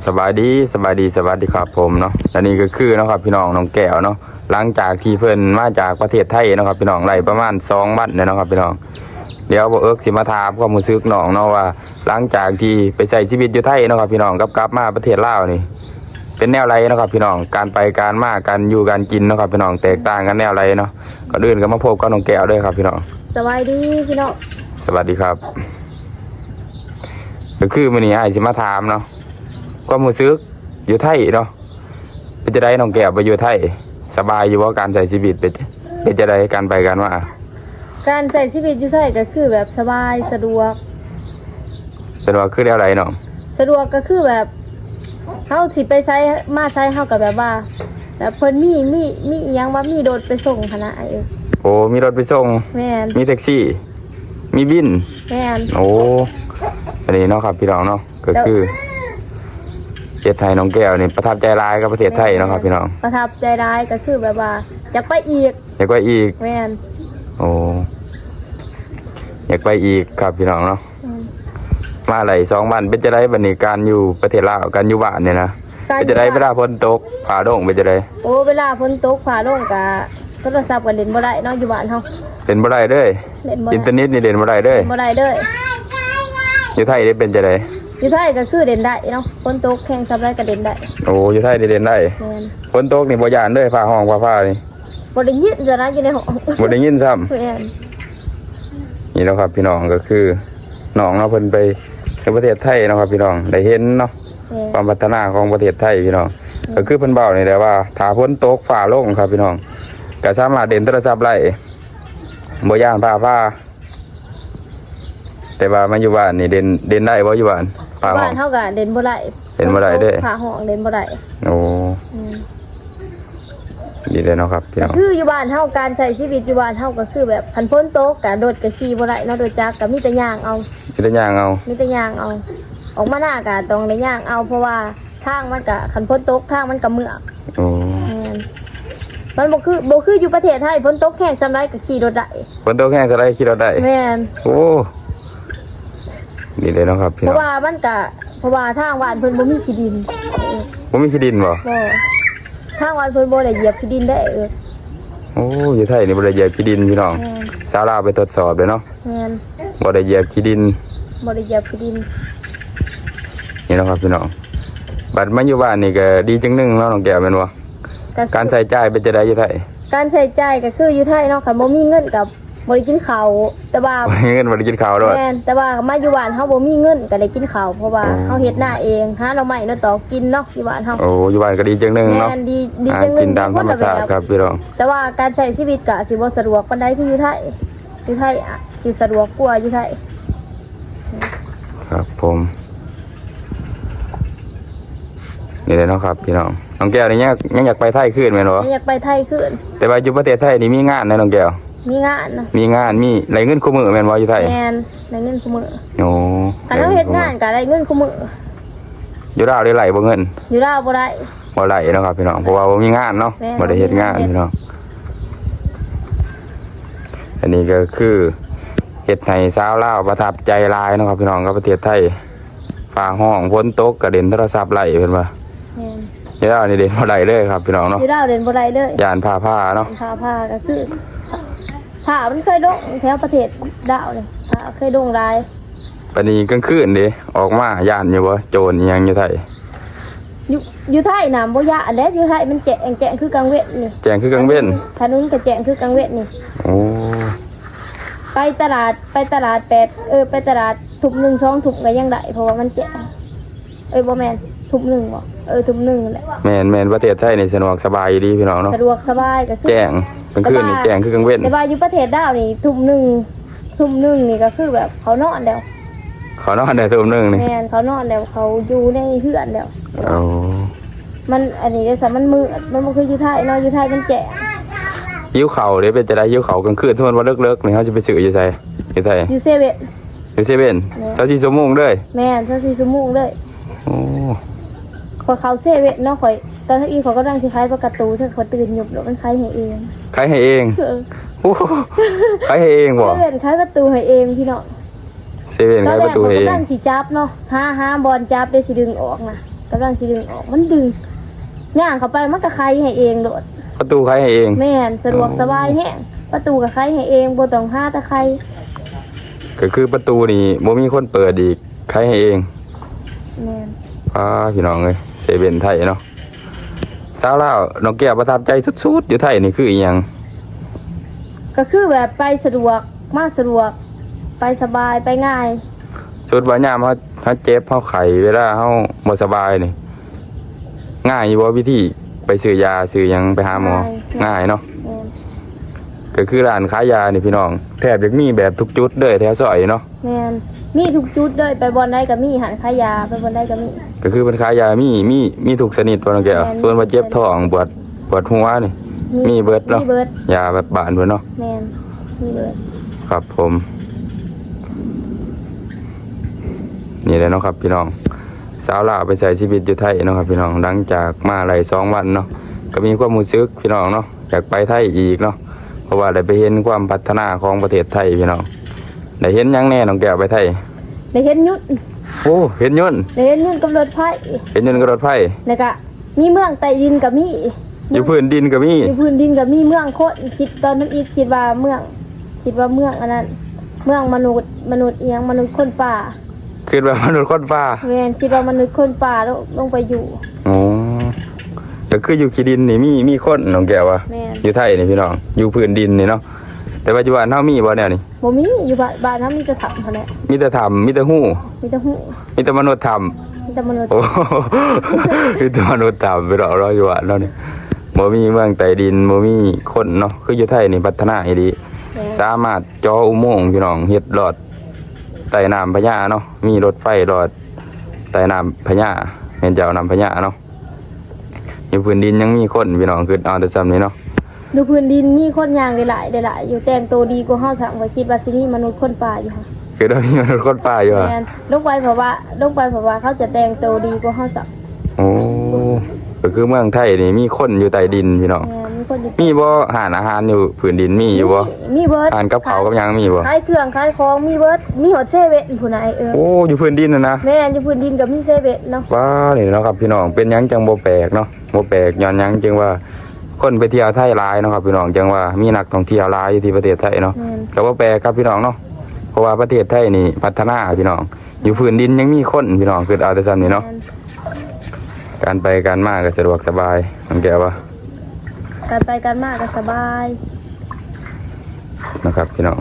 ສະບາຍດີ ສະບາຍດີ ສະຫວັດດີຄັບຜົມເນາະ ແລະນີ້ກໍຄືເນາະຄັບພີ່ນ້ອງ ນ້ອງແກ້ວເນາະ ຫຼັງຈາກທີ່ເພິ່ນມາຈາກປະເທດໄທເນາະຄັບພີ່ນ້ອງ ໄດ້ປະມານສອງວັນແລ້ວເນາະຄັບພີ່ນ້ອງ ດຽວບ່າວເອິກຊິມາຖາມຄວາມຮູ້ສຶກນ້ອງເນາະວ່າ ຫຼັງຈາກທີ່ໄປໃຊ້ຊີວິດຢູ່ໄທເນາະຄັບພີ່ນ້ອງ ກັບກັບມາປະເທດລາວນີ້ ເປັນແນວໃດເນາະຄັບພີ່ນ້ອງ ການໄປການມາ ການຢູ່ການກິນເນາະຄັບພີ່ນ້ອງ ແຕກຕ່າງກັນແນວໃດເນາະ ກ່ອນອື່ນກໍມາພົບກັບນ້ອງແກ້ວເດີຄັບພີ່ນ້ອງ ສະບາຍດີພີ່ນ້ອງ ສະຫວັດດີຄັບ ກໍຄືມື້ນີ້ອ້າຍຊິມາຖາມເນາະ ຄວາມຮູ້ສຶກຢູ່ໄທເນາະ ເປັນຈັ່ງໃດນ້ອງແກ້ວໄປຢູ່ໄທ ສະບາຍຢູ່ບໍ່ ການໃຊ້ຊີວິດເປັນ ເປັນຈັ່ງໃດ ການໄປການມາ ການໃຊ້ຊີວິດຢູ່ໄທກໍຄືແບບສະບາຍ ສະດວກ ສະດວກຄືແນວໃດນ້ອງ ສະດວກກໍຄືແບບ ເຮົາຊິໄປໃສມາໃສ ເຮົາກໍແບບວ່າ ແບບເພິ່ນມີ ມີ ມີອີ່ຫຍັງວ່າ ມີລົດໄປສົ່ງຫັ້ນນະ ອ້າຍເອີຍ ໂອ້ ມີລົດໄປສົ່ງ ແມ່ນ ມີແທັກຊີ ມີບິນ ແມ່ນ ໂອ້ ອັນນີ້ເນາະຄັບພີ່ນ້ອງເນາະ ກໍຄື ເຮັດໃຫ້ນ້ອງແກ້ວນີ້ປະທັບໃຈຫຼາຍກັບປະເທດໄທເນາະຄັບພີ່ນ້ອງ ປະທັບໃຈຫຼາຍກໍຄືແບບວ່າ ຢາກໄປອີກ ຢາກໄປອີກ ແມ່ນ ໂອ້ ຢາກໄປອີກຄັບພີ່ນ້ອງເນາະ ອືມ ມາໄດ້ສອງວັນ ເປັນຈັ່ງໃດບັດນີ້ ການຢູ່ປະເທດລາວ ການຢູ່ບ້ານນີ້ນະ ເປັນຈັ່ງໃດເວລາຝົນຕົກ ຟ້າລົງ ເປັນຈັ່ງໃດ ໂອ້ ເວລາຝົນຕົກ ຟ້າລົງກະ ໂທລະສັບກໍຫຼິ້ນບໍ່ໄດ້ເນາະ ຢູ່ບ້ານເຮົາ ຫຼິ້ນບໍ່ໄດ້ເລີຍ ຫຼິ້ນບໍ່ໄດ້ ອິນເຕີເນັດນີ້ຫຼິ້ນບໍ່ໄດ້ເລີຍ ຫຼິ້ນບໍ່ໄດ້ເລີຍ ຢູ່ໄທເດເປັນຈັ່ງໃດ ຢູ່ໄທກໍຄືຫຼິ້ນໄດ້ເນາະ ຝົນຕົກແຮງສ່ຳໃດກໍຫຼິ້ນໄດ້ ໂອ້ ຢູ່ໄທນີ້ຫຼິ້ນໄດ້ ແມ່ນ ຝົນຕົກນີ້ບໍ່ຢ້ານເລີຍ ຟ້າຮ້ອງຟ້າຜ່ານີ້ ບໍ່ໄດ້ຍິນຊັ້ນນະ ຢູ່ໃນຫ້ອງ ບໍ່ໄດ້ຍິນຊ້ຳ ແມ່ນ ນີ້ເນາະຄັບພີ່ນ້ອງ ກໍຄືນ້ອງເນາະ ເພິ່ນໄປໃນປະເທດໄທເນາະຄັບພີ່ນ້ອງ ໄດ້ເຫັນເນາະ ແມ່ນ ຄວາມພັດທະນາຂອງປະເທດໄທພີ່ນ້ອງ ແມ່ນ ກໍຄືເພິ່ນເວົ້ານີ້ແຫຼະວ່າ ຖ້າຝົນຕົກຟ້າລົງຄັບພີ່ນ້ອງ ກໍສາມາດຫຼິ້ນໂທລະສັບໄດ້ ບໍ່ຢ້ານຟ້າຜ່າ ແຕ່ວ່າມາຢູ່ບ້ານນີ້ເດັ່ນ ເດັ່ນໄດ້ບໍ່ຢູ່ບ້ານ? ຢູ່ບ້ານເຮົາກໍເດັ່ນບໍ່ໄດ້ ເດັ່ນບໍ່ໄດ້ເດ້ ຟ້າຮ້ອງເດັ່ນບໍ່ໄດ້ ໂອ້ ອືມ ດີເດ້ເນາະຄັບພີ່ນ້ອງ ກໍຄືຢູ່ບ້ານເຮົາ ການໃຊ້ຊີວິດຢູ່ບ້ານເຮົາກໍຄືແບບ ຄັນຝົນຕົກກໍລົດກໍຂີ່ບໍ່ໄດ້ເນາະ ລົດຈັກກໍມີແຕ່ຍ່າງເອົາ ມີແຕ່ຍ່າງເອົາ ມີແຕ່ຍ່າງເອົາ ອອກມານາກໍຕ້ອງໄດ້ຍ່າງເອົາ ເພາະວ່າ ທາງມັນກະ ຄັນຝົນຕົກທາງມັນກະເມືອກ ໂອ້ ແມ່ນ ມັນບໍ່ຄື ບໍ່ຄືຢູ່ປະເທດໄທ ຝົນຕົກແຮງສ່ຳໃດກະຂີ່ລົດໄດ້ ຝົນຕົກແຮງສ່ຳໃດຂີ່ລົດໄດ້ ແມ່ນ ໂອ້ ດີເດ້ເນາະຄັບພີ່ນ້ອງ ເພາະວ່າມັນກະ ເພາະວ່າທາງບ້ານເພິ່ນບໍ່ມີຂີ້ດິນ ບໍ່ມີຂີ້ດິນບໍ່? ບໍ່ ທາງບ້ານເພິ່ນບໍ່ໄດ້ຢຽບຂີ້ດິນເດ້ ໂອ້ ຢູ່ໄທນີ້ບໍ່ໄດ້ຢຽບຂີ້ດິນພີ່ນ້ອງ ແມ່ນ ຊາວລາວໄປທົດສອບເດ້ເນາະ ແມ່ນ ບໍ່ໄດ້ຢຽບຂີ້ດິນ ບໍ່ໄດ້ຢຽບຂີ້ດິນ ນີ້ເນາະຄັບພີ່ນ້ອງ ບັດມາຢູ່ບ້ານນີ້ກໍດີຈັ່ງໜຶ່ງເນາະ ນ້ອງແກ້ວ ແມ່ນບໍ່? ກໍຄື ການໃຊ້ຈ່າຍເປັນຈັ່ງໃດຢູ່ໄທ? ການໃຊ້ຈ່າຍກໍຄືຢູ່ໄທເນາະ ຄັນບໍ່ມີເງິນກໍບໍ່ໄດ້ກິນເຂົ້າ ແຕ່ວ່າ ບໍ່ມີເງິນບໍ່ໄດ້ກິນເຂົ້າໂລດ ແມ່ນ ແຕ່ວ່າມາຢູ່ບ້ານເຮົາບໍ່ມີເງິນກໍໄດ້ກິນເຂົ້າ ເພາະວ່າ ໂອ້ ເຮົາເຮັດນາເອງ ຫາໜໍ່ໄມ້ໜໍ່ຕອກກິນເນາະ ຢູ່ບ້ານເຮົາ ໂອ້ ຢູ່ບ້ານກໍດີຈັ່ງໜຶ່ງເນາະ ແມ່ນ ດີ ດີຈັ່ງໜຶ່ງ ຫາກິນຕາມທຳມະຊາດ ມີຄົນລະແບບ ຄັບພີ່ນ້ອງ ແຕ່ວ່າການໃຊ້ຊີວິດກໍຊິບໍ່ສະດວກປານໃດຄືຢູ່ໄທ ຢູ່ໄທອະ ຊິສະດວກກວ່າຢູ່ໄທ ຄັບຜົມ ນີ້ແຫຼະເນາະຄັບພີ່ນ້ອງ ນ້ອງແກ້ວນີ້ຍັງ ຍັງຢາກໄປໄທຄືນແມ່ນບໍ່? ຍັງຢາກໄປໄທຄືນ ແຕ່ວ່າຢູ່ປະເທດໄທນີ້ມີງານນະນ້ອງແກ້ວ ມີງານນະ ມີງານ ມີ ໄດ້ເງິນຄູ່ມື້ແມ່ນບໍ່ຢູ່ໄທ? ແມ່ນ ໄດ້ເງິນຄູ່ມື້ ໂອ້ ຄັນເຮົາເຮັດງານກໍໄດ້ເງິນຄູ່ມື້ ຢູ່ລາວໄດ້ໄດ້ບໍ່ເງິນ? ຢູ່ລາວບໍ່ໄດ້ ບໍ່ໄດ້ເນາະຄັບພີ່ນ້ອງ ເພາະວ່າບໍ່ມີງານເນາະ ແມ່ນ ບໍ່ໄດ້ເຮັດງານ ບໍ່ມີງານເຮັດ ພີ່ນ້ອງ ອັນນີ້ກໍຄືເຮັດໃຫ້ຊາວລາວປະທັບໃຈຫຼາຍເນາະຄັບພີ່ນ້ອງ ກັບປະເທດໄທ ຟ້າຮ້ອງຝົນຕົກກໍຫຼິ້ນໂທລະສັບໄດ້ເພິ່ນວ່າ ແມ່ນ ຢູ່ລາວນີ້ຫຼິ້ນບໍ່ໄດ້ເລີຍຄັບພີ່ນ້ອງເນາະ ຢູ່ລາວຫຼິ້ນບໍ່ໄດ້ເລີຍ ຢ້ານຟ້າຜ່າເນາະ ຟ້າຜ່າກໍຄື ຟ້າມັນເຄີຍລົງແຖວປະເທດລາວນີ້ ຟ້າເຄີຍລົງຫຼາຍ ບັດນີ້ກາງຄືນເດ ອອກມາຢ້ານຢູ່ບໍ່ ໂຈນອີ່ຫຍັງຢູ່ໄທ? ຢູ່ ຢູ່ໄທນະບໍ່ຢ້ານແຫຼະ ຢູ່ໄທມັນແຈ້ງ ແຈ້ງຄືກາງເວັນນີ້ ແຈ້ງຄືກາງເວັນ ຖະໜົນກໍແຈ້ງຄືກາງເວັນນີ້ ໂອ້ ໄປຕະຫຼາດ ໄປຕະຫຼາດແປດ ເອີ ໄປຕະຫຼາດທຸ່ມໜຶ່ງ ສອງທຸ່ມກໍຍັງໄດ້ ເພາະວ່າມັນແຈ້ງ ເອີ ບໍ່ແມ່ນ ທຸ່ມໜຶ່ງບໍ່? ເອີ ທຸ່ມໜຶ່ງນັ້ນແຫຼະ ແມ່ນໆ ປະເທດໄທນີ້ສະດວກສະບາຍອີ່ຫຼີພີ່ນ້ອງເນາະ ສະດວກສະບາຍກໍຄື ແຈ້ງ ກາງຄືນນີ້ແຈ້ງຄືກາງເວັນ ແຕ່ວ່າຢູ່ປະເທດລາວນີ້ທຸ່ມໜຶ່ງ ທຸ່ມໜຶ່ງນີ້ກໍຄືແບບເຂົານອນແລ້ວ ເຂົານອນແລ້ວທຸ່ມໜຶ່ງນີ້ ແມ່ນ ເຂົານອນແລ້ວ ເຂົາຢູ່ໃນເຮືອນແລ້ວ ໂອ້ ມັນອັນນີ້ເດ້ຊະ ມັນມືດ ມັນບໍ່ຄືຢູ່ໄທເນາະ ຢູ່ໄທມັນແຈ້ງ ຫິວເຂົ້າເດ້ ເປັນຈັ່ງໃດຫິວເຂົ້າກາງຄືນ ສົມມຸດວ່າເລິກໆນີ້ ເຮົາຊິໄປຊື້ຢູ່ໃສ? ຢູ່ໄທ ຢູ່ເຊເວັນ ຢູ່ເຊເວັນ ແມ່ນ ຊາວສີ່ຊົ່ວໂມງເລີຍ ແມ່ນ ຊາວສີ່ຊົ່ວໂມງເລີຍ ໂອ້ ຂ້ອຍເຂົ້າເຊເວັນເນາະ ຂ້ອຍ ຕອນເຊົ້າອີ່ຂ້ອຍກຳລັງຊິຂາຍປາກາຕູ ຊັ້ນຂ້ອຍຕື່ນຍຸບໂລດ ມັນຂາຍໃຫ້ເອງ ຂາຍໃຫ້ເອງ ເອີ ໂອ້ ຂາຍໃຫ້ເອງບໍ່? ເຊເວັນຂາຍປາກາຕູໃຫ້ເອງພີ່ນ້ອງ ເຊເວັນຂາຍປາກາຕູໃຫ້ເອງ ຕອນແລກຂ້ອຍກຳລັງຊິຈັບເນາະ ຫາ ຫາບ່ອນຈັບເດ້ ຊິດຶງອອກນະ ກຳລັງຊິດຶງອອກ ມັນດຶງ ຍ່າງເຂົ້າໄປມັນກໍໄຂໃຫ້ເອງໂລດ. ປະຕູໄຂໃຫ້ເອງ? ແມ່ນ ສະດວກ ອໍ ສະບາຍແຮງ ປະຕູກໍໄຂໃຫ້ເອງ ບໍ່ຕ້ອງຫາຕາໄຂ. ກໍຄືປະຕູນີ້ບໍ່ມີຄົນເປີດອີກ ໄຂໃຫ້ເອງ. ແມ່ນ. ປ້າ ພີ່ນ້ອງເອີຍ ເຊເວັນໄທເນາະ. ສາວລາວ ນ້ອງແກ້ວປະທັບໃຈສຸດໆ ຢູ່ໄທນີ້ຄືອີ່ຫຍັງ? ກໍຄືແບບໄປສະດວກ ມາສະດວກ ໄປສະບາຍ ໄປງ່າຍ. ສົມມຸດວ່າຍາມເຮົາ ເຮົາເຈັບ ເຮົາໄຂ້ ເວລາເຮົາບໍ່ສະບາຍນີ້ ງ່າຍຢູ່ບໍ່ ວິທີໄປຊື້ຢາຊື້ຫຍັງ ໄປຫາໝໍ? ງ່າຍ ງ່າຍເນາະ. ແມ່ນ. ກໍຄືຮ້ານຂາຍຢານີ້ ພີ່ນ້ອງ ແທບຈະມີແບບທຸກຈຸດເລີຍ ແຖວຊອຍເນາະ. ແມ່ນ ມີທຸກຈຸດເລີຍ ໄປບ່ອນໃດກໍມີ ຮ້ານຂາຍຢາ ໄປບ່ອນໃດກໍມີ. ກໍຄືເພິ່ນຂາຍຢາ ມີ ມີ ມີທຸກຊະນິດບໍ່ ນ້ອງແກ້ວ? ແມ່ນ ສົມມຸດວ່າເຈັບທ້ອງ ປວດ ປວດຫົວນີ້ ມີ ມີເບິດເນາະ? ມີເບິດ ຢາແບບບ້ານເພິ່ນເນາະ? ແມ່ນ ມີເບິດ. ຄັບຜົມ ນີ້ແຫຼະເນາະຄັບພີ່ນ້ອງ ສາວລາວໄປໃຊ້ຊີວິດຢູ່ໄທເນາະຄັບພີ່ນ້ອງ. ຫຼັງຈາກມາໄດ້ສອງວັນເນາະ ກໍມີຄວາມຮູ້ສຶກພີ່ນ້ອງເນາະ ຢາກໄປໄທອີກເນາະ ເພາະວ່າໄດ້ໄປເຫັນຄວາມພັດທະນາຂອງປະເທດໄທພີ່ນ້ອງ. ໄດ້ເຫັນຫຍັງແດ່ນ້ອງແກ້ວໄປໄທ? ໄດ້ເຫັນຍົນ. ໂອ້ ເຫັນຍົນ. ໄດ້ເຫັນຍົນກັບລົດໄຟ. ເຫັນຍົນກັບລົດໄຟ ແລ້ວກະມີເມືອງໃຕ້ດິນກໍມີ. ຢູ່ພື້ນດິນກໍມີ. ຢູ່ພື້ນດິນກໍມີເມືອງຄົນ. ຄິດຕອນທຳອິດ ຄິດວ່າເມືອງ ຄິດວ່າເມືອງອັນນັ້ນ ເມືອງມະນຸດ ມະນຸດອີ່ຫຍັງ ມະນຸດຄົນປ່າ. ຄິດວ່າມະນຸດຄົນປ່າ. ແມ່ນ ຄິດວ່າມະນຸດຄົນປ່າ ລົງ ລົງໄປຢູ່. ອໍ ກໍຄືຢູ່ຂີ້ດິນນີ້ມີ ມີຄົນ ນ້ອງແກ້ວວ່າ. ແມ່ນ. ຢູ່ໄທນີ້ພີ່ນ້ອງ ຢູ່ພື້ນດິນນີ້ເນາະ. ແຕ່ປັດຈຸບັນເຮົາມີບໍ່ແນວນີ້? ບໍ່ມີ. ຢູ່ບ້ານ ບ້ານເຮົາມີແຕ່ຖ້ຳຫັ້ນແຫຼະ. ມີແຕ່ຖ້ຳ ມີແຕ່ຮູ. ມີແຕ່ຮູ. ມີແຕ່ມະນຸດຖ້ຳ. ມີແຕ່ມະນຸດ. ໂອ້ ມີແຕ່ມະນຸດຖ້ຳ ພີ່ນ້ອງເນາະ ຢູ່ບ້ານເຮົານີ້. ບໍ່ມີເມືອງໃຕ້ດິນ ບໍ່ມີຄົນເນາະ. ຄືຢູ່ໄທນີ້ພັດທະນາອີ່ຫຼີ. ແມ່ນ. ສາມາດເຈາະອຸໂມງ ພີ່ນ້ອງ ເຮັດລອດໃຕ້ນ້ຳພະຍາເນາະ. ມີລົດໄຟລອດໃຕ້ນ້ຳພະຍາ ແມ່ນເຈົ້າ ນ້ຳພະຍາເນາະ. ຢູ່ພື້ນດິນຍັງມີຄົນ ພີ່ນ້ອງ ຄິດເອົາແຕ່ຊ່ຳນີ້ເນາະ. ຢູ່ພື້ນດິນມີຄົນຍ່າງໄດ້ຫຼາຍ ໄດ້ຫຼາຍຢູ່ ແຕ່ງໂຕດີກວ່າເຮົາຊ້ຳ. ຂ້ອຍຄິດວ່າຊິມີມະນຸດຄົນປ່າຢູ່ຫັ້ນ. ຄິດວ່າມີມະນຸດຄົນປ່າຢູ່ຫວາ? ແມ່ນ. ລົງໄປເພາະວ່າ ລົງໄປເພາະວ່າເຂົາຈະແຕ່ງໂຕດີກວ່າເຮົາຊ້ຳ. ໂອ້ ກໍຄືເມືອງໄທນີ້ມີຄົນຢູ່ໃຕ້ດິນ ພີ່ນ້ອງ. ແມ່ນ ມີຄົນຢູ່. ມີບໍ່ຮ້ານອາຫານຢູ່ພື້ນດິນ ມີຢູ່ບໍ່? ມີ ມີເບິດ. ຮ້ານກັບເຂົ້າກັບຫຍັງມີບໍ່? ຂາຍເຄື່ອງຂາຍຂອງມີເບິດ ມີຮອດເຊເວັນພຸ້ນນະ ອ້າຍເອີຍ. ໂອ້ ຢູ່ພື້ນດິນຫັ້ນນະ? ແມ່ນ ຢູ່ພື້ນດິນກໍມີເຊເວັນເນາະ. ວ້າ ນີ້ເນາະຄັບພີ່ນ້ອງ ເປັນຫຍັງຈັ່ງບໍ່ແປກເນາະ. ບໍ່ແປກຍ້ອນຫຍັງຈຶ່ງວ່າຄົນໄປທ່ຽວໄທຫຼາຍເນາະຄັບພີ່ນ້ອງ ຈັ່ງວ່າມີນັກທ່ອງທ່ຽວຫຼາຍຢູ່ທີ່ປະເທດໄທເນາະ. ແມ່ນ. ກໍບໍ່ແປກຄັບພີ່ນ້ອງເນາະ ເພາະວ່າປະເທດໄທນີ້ພັດທະນາພີ່ນ້ອງ ຢູ່ພື້ນດິນຍັງມີຄົນພີ່ນ້ອງ ຄິດເອົາແຕ່ຊ່ຳນີ້ເນາະ. ແມ່ນ. ການໄປການມາກໍສະດວກສະບາຍ ນ້ອງແກ້ວວ່າ ການໄປການມາກໍສະບາຍເນາະຄັບພີ່ນ້ອງ.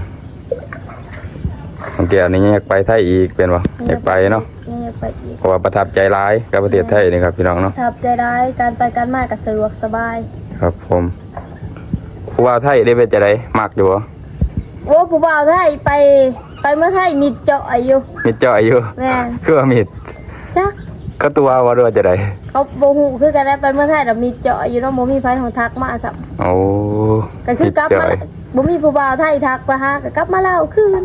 ນ້ອງແກ້ວນີ້ຍັງຢາກໄປໄທອີກແມ່ນບໍ່? ຍັງຢາກໄປເນາະ. ຍັງຢາກໄປອີກ ເພາະວ່າປະທັບໃຈຫຼາຍກັບປະເທດໄທນີ້ຄັບພີ່ນ້ອງເນາະ. ປະທັບໃຈຫຼາຍ ການໄປການມາກໍສະດວກສະບາຍ. ຄັບຜົມ. ຜູ້ບ່າວໄທເດ້ເປັນຈັ່ງໃດ ມັກຢູ່ບໍ່? ໂອ້ ຜູ້ບ່າວໄທໄປ ໄປເມືອງໄທມິດເຈາະຢູ່. ມິດເຈາະຢູ່? ແມ່ນ. ຄືວ່າມິດ? ຈັກ ເຂົາຕົວະບໍ່ ຫຼືວ່າຈັ່ງໃດ? ເຂົາບໍ່ຮູ້ຄືກັນແຫຼະ ໄປເມືອງໄທລະມິດເຈາະຢູ່ເນາະ ບໍ່ມີໃຜຮູ້ຈັກມາຊ້ຳ. ໂອ້ ກໍຄືກັບມາ ບໍ່ມີຜູ້ບ່າວໄທທັກມາຫາ ກໍກັບມາລາວຄືນ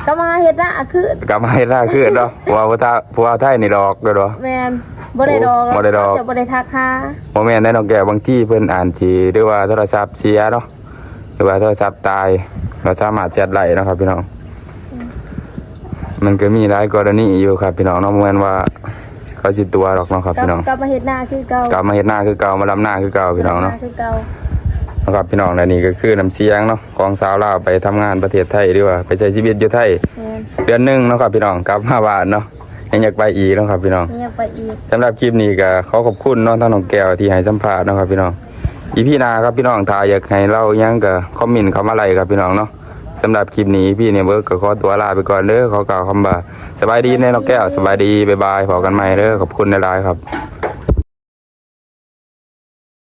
ກັບມາເຮັດນາຄືນ. ກັບມາເຮັດນາຄືນເນາະ ເພາະວ່າຜູ້ບ່າວ ຜູ້ບ່າວໄທນີ້ຫຼອກແມ່ນບໍ່? ແມ່ນ. ບໍ່ໄດ້ຫຼອກ. ໂອ້ ບໍ່ໄດ້ຫຼອກ ເຂົາຈະບໍ່ໄດ້ທັກຫາ. ບໍ່ແມ່ນເດ້ນ້ອງແກ້ວ ບາງທີເພິ່ນອາດຊິ ຫຼືວ່າໂທລະສັບເສຍເນາະ ຫຼືວ່າໂທລະສັບຕາຍ ກໍສາມາດແຊັດໄດ້ເນາະຄັບພີ່ນ້ອງ. ອືມ ມັນກໍມີຫຼາຍກໍລະນີຢູ່ຄັບພີ່ນ້ອງເນາະ ບໍ່ແມ່ນວ່າເຂົາຊິຕົວະດອກເນາະຄັບພີ່ນ້ອງ. ກັບມາເຮັດນາຄືເກົ່າ ກັບມາເຮັດນາຄືເກົ່າ ມາດຳນາຄືເກົ່າພີ່ນ້ອງເນາະ. ມາດຳນາຄືເກົ່າເນາະຄັບພີ່ນ້ອງ. ແລະນີ້ກໍຄືນ້ຳສຽງເນາະ ຂອງຊາວລາວໄປທຳງານປະເທດໄທ ຫຼືວ່າໄປໃຊ້ຊີວິດຢູ່ໄທ. ແມ່ນ. ເດືອນໜຶ່ງເນາະຄັບພີ່ນ້ອງ ກັບມາບ້ານເນາະ ຍັງຢາກໄປອີກເນາະຄັບພີ່ນ້ອງ. ຍັງຢາກໄປອີກ. ສຳລັບຄລິບນີ້ກໍຂໍຂອບຄຸນເນາະ ທາງນ້ອງແກ້ວທີ່ໃຫ້ສຳພາດເນາະຄັບພີ່ນ້ອງ. ອີພີໜ້າຄັບພີ່ນ້ອງ ຖ້າຢາກໃຫ້ເລົ່າຫຍັງກໍຄອມເມັນເຂົ້າມາໄດ້ຄັບພີ່ນ້ອງເນາະ. ສຳລັບຄລິບນີ້ ອີພີນີ້ເບີກກໍຂໍຕົວລາໄປກ່ອນເດີ ຂໍກ່າວຄຳວ່າສະບາຍດີແດ່ນ້ອງແກ້ວ. ສະບາຍດີ ບາຍບາຍ ພໍ້ກັນໃໝ່ເດີ ຂອບຄຸນຫຼາຍໆຄັບ.